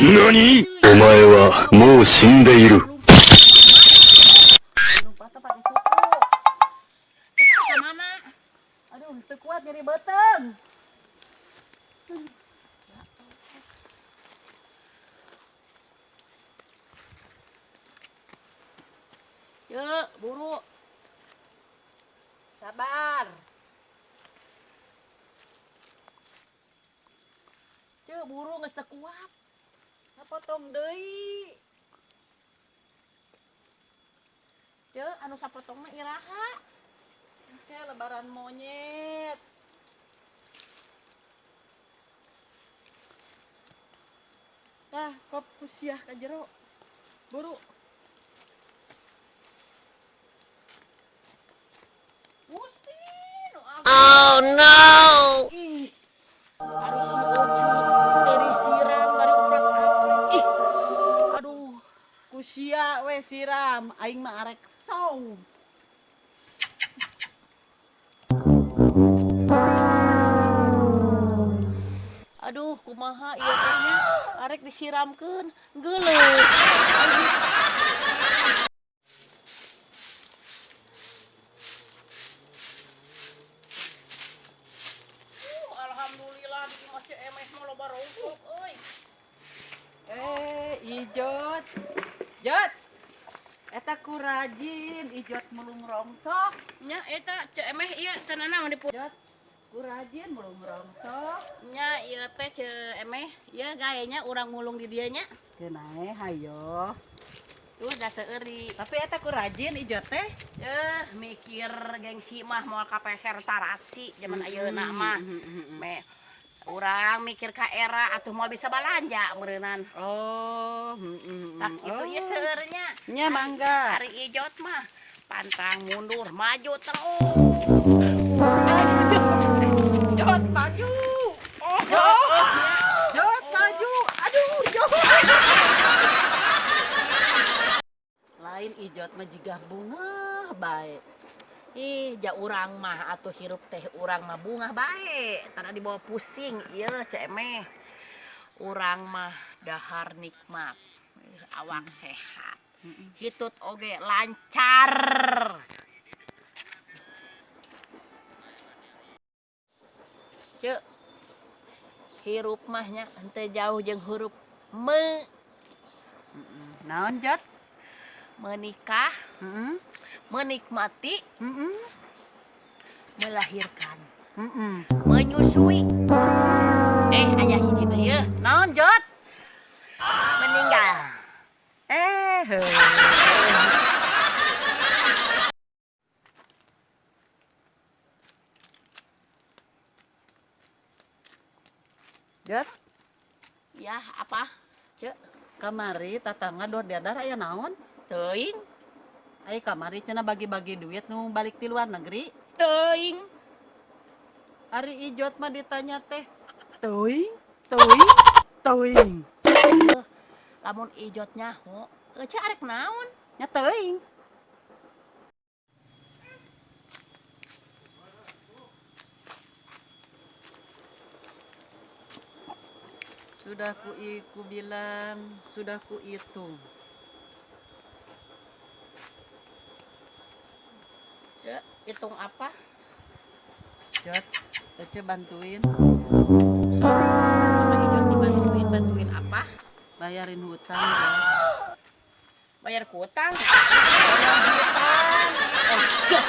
何お前はもう死んでいる。 Lumpatna pakai suku. Eta ka mana? Aduh, teu kuat nyeri beuteung. Ceu, buru. Sabar. Ceu, buru geus teu kuat. Sapotong deui. Ceu, anu sapotongna iraha? Engke lebaran monyet. Tah, kop ku siah ka jero. Buru. Gusti, nu Oh no. Ih. Ari si Ece teh disiram bari uprat-apret. Ih. Aduh. Ku sia we siram, aing mah arek saum. Aduh, kumaha ieu teh nya? Arek disiramkeun, geuleuh. Alhamdulillah di imah Ceu Emeh mah loba rongsok euy. Eh, Ijot. Jot. Eta ku rajin Ijot mulung rongsok. Nya eta Ceu Emeh ieu teh nanaon di Jot, ku rajin mulung rongsok. Nya ieu teh Ceu Emeh, ieu gaenya urang mulung di dieu nya. Keun hayo. Tuh da seueur. Tapi eta ku rajin Ijot teh. Eh, mikir gengsi mah moal kapeser tarasi zaman ayeuna mah. Me urang mikir ka era atuh moal bisa balanja meureunan. Oh, Tah kitu ieu seueur nya. Nya mangga. Ari Ijot mah pantang mundur maju terus. Jot maju. Oh, Jot maju. Aduh, Jot. Lain Ijot mah jiga bungah bae. Ih, ja urang mah atuh hirup teh urang mah bungah bae, tara dibawa pusing ieu Ceu Emeh. Urang mah dahar nikmat, awak sehat. Hitut oge lancar. Ceu, hirup mah nya henteu jauh jeung hurup me. Naon, Jot? Menikah, menikmati, melahirkan, menyusui. Eh, aya hiji deui yeuh. Naon, Jot? Meninggal. Eh, heuh. Jot, Ya, apa? Ceu, kamari tatangga dor diadar aya naon? Teuing, Ai kamari cenah bagi-bagi duit nu balik ti luar negeri. Teuing. Ari Ijot mah ditanya teh, teuing, teuing, teuing. Heuh, lamun Ijot nyaho, Ece arek naon? Nya teuing. Sudah ku bilang, sudah ku hitung. Ceu, hitung apa? Jot, Ece bantuin. Sok, sama Ijot dibantuin, bantuin apa? Bayarin hutang, Jot. Bayar hutang. Bayar hutang. Oh, gah.